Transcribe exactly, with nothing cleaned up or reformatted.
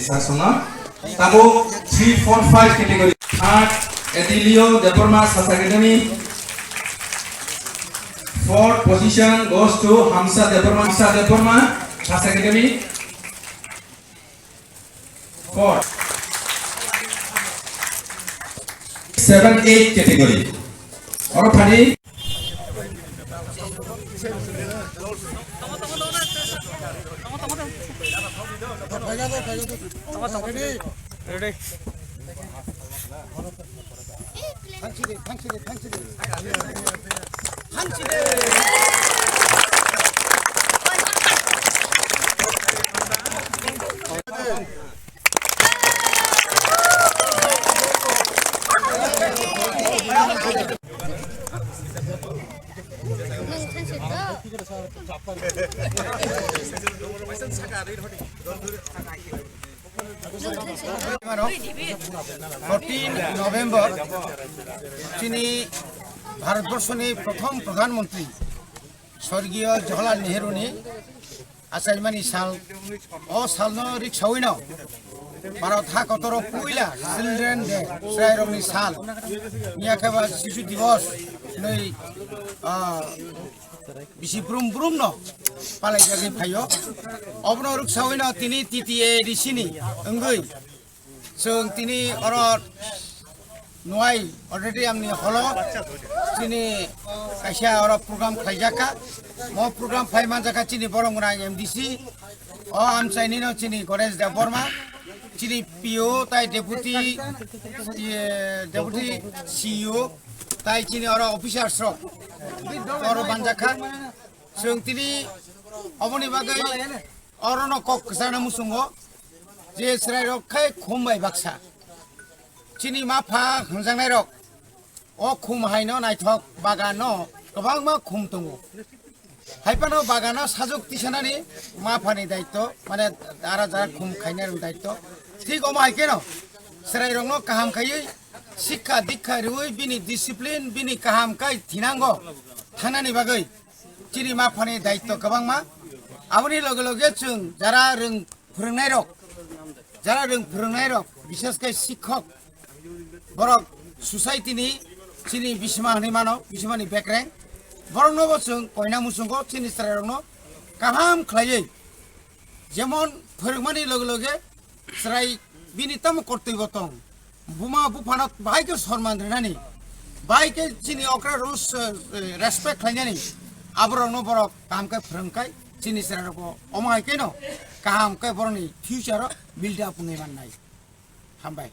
Sasona. Tabuk three four five category. Third, Edilio Debbarma, Sas Academy. Fourth position goes to Hamsa Debbarma, Hamsa Debbarma, Sas Academy. Four. Seven, eight category. Oro phani. Ready. Fourteen November chini Bharatborsoni prothom Pradhan Mantri Sorgiyo Jawaharlal Nehru ni achaimani sal, o salno riksawino Bharat ha kotoro puila Children Day, chwrairokni sal, miya khe ba Sishu Divos hinwi, ah, bisi brum brum no palaijagwi phaio. Obono riksawino tini T T A D C ni wngwi chwng tini oro nuai already amni holo chini kaisa oro program khlaijak kha. Mo program phai manjak kha chini borok gwnang M D C, o amchaini no chini Ganesh Debbarma, chini P O tai deputy, iye, deputy C E O tai chini oro officers rok oro manjak kha. Chwng tini oboni bagwi orono kok kwchangna muchungo je chwrairok khai khum bai baksa. Chini ma pha hwnjaknairok o khum haino naithok bagano kwbangma khum tongo. Haiphano bagano sajwk tisanani ma phani daitto, mane ara jara khum khainai rok daitto. Thik omo hai kheno chwrairokno kaham khaiwi sikha dikha riwi bini discipline, bini kaham kai thinango thangnani bagwi chini ma phani daitto kwbangma. Aboni loge loge chwng jara rwng phwrwngnairok, jara rwng phwrwngnairok, bishes khe sikhok, borok society ni chini bisima hinwi mano, bisima ni bekreng, borokno bo chwng koina muchungo chini chwrairokno kaham khlaiwi, jemon phwrwngmani loge loge chwrai bini tamo kortoi bo tong, buma buphano bahai khe sorman rwnani, bahai khe chini okra rules, eh, respect khlainani, aborokno borok kaham khe phwrwngkhai chini chwrairokbo omo hai kheno kaham khe borokni future o build up wngwi mannai. Hambai.